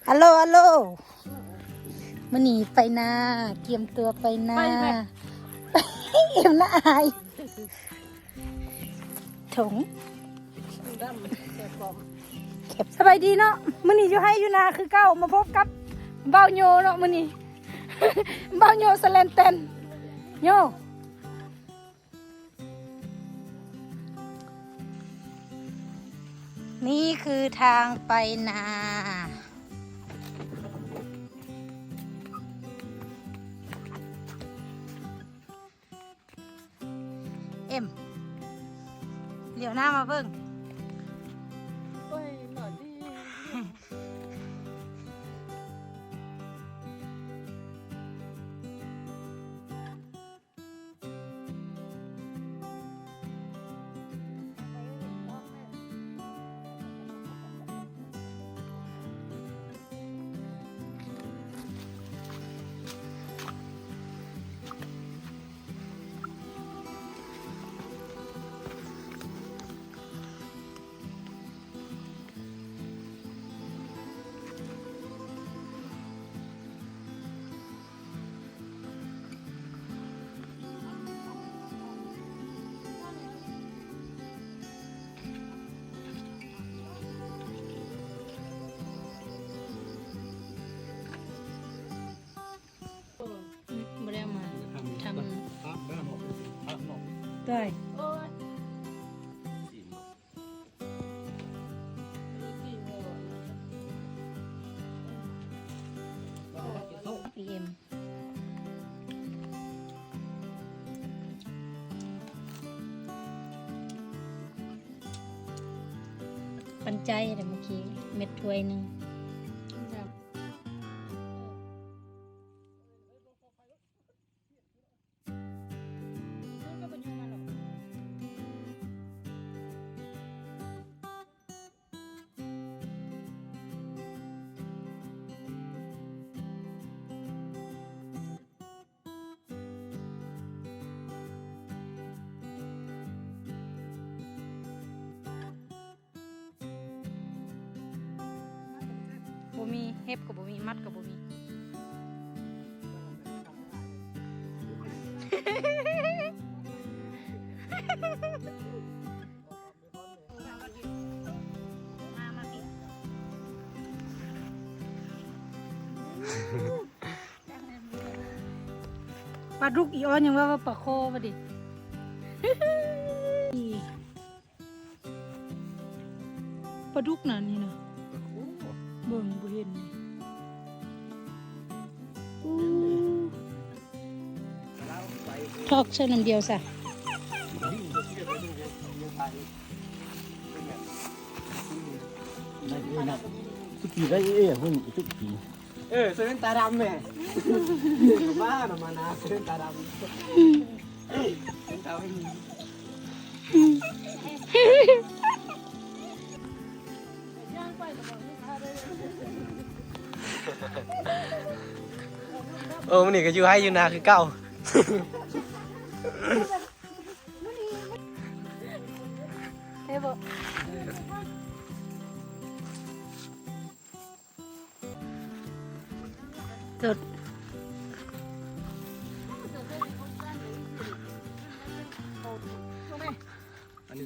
ອາໂລ ອາໂລ ມື້ນີ້ໄປນາ ກຽມຕົວໄປນາ ໄປແມ່ ເອັມນາອາຍ ຖົງ ສະບາຍດີເນາະ ມື້ນີ້ຢູ່ໄຮ່ຢູ່ນາຄືເກົ່າ ມາພົບກັບບ່າວໂຍເນາະ ມື້ນີ້ ບ່າວໂຍສະແລນແຕນ ໂຍ. ນີ້ຄືທາງໄປນາ ເອັມ ຫຼຽວໜ້າມາເບິ່ງ ໂອ້ຍ ຫຼໍ່ດີ. ບໍ່ໄດ້ເອົາມາ ທຳ ໄດ້. ອີເອັມ ປັນໃຈແລ້ວເມື່ອກີ້ ເມັດຖ້ວຍໜຶ່ງ. ບໍ່ມີ ເຫັບກໍບໍ່ມີ ມັດກໍບໍ່ມີ. ປາດຸກ ອີອອນຍັງວ່າ ວ່າປາຄໍວ່າເດ. ປາດຸກນະນີ້ນະ ເບິ່ງບໍ່ເຫັນນີ້. ອູ້ ຖອກໃສ່ນ້ຳດຽວຊະ. ສຸກີໄດ້ເອຍ ຫຸ້ນ ສຸກີ. ເອີ ໃສ່ແວ່ນຕາດຳແມ່ ບ້ານະມານາ ໃສ່ແວ່ນຕາດຳ. ໂອ້ ມື້ນີ້ກໍຢູ່ໄຮ່ຢູ່ນາຄືເກົ່າ. ເອີ ບໍ່ ຈົດ ອັນນີ້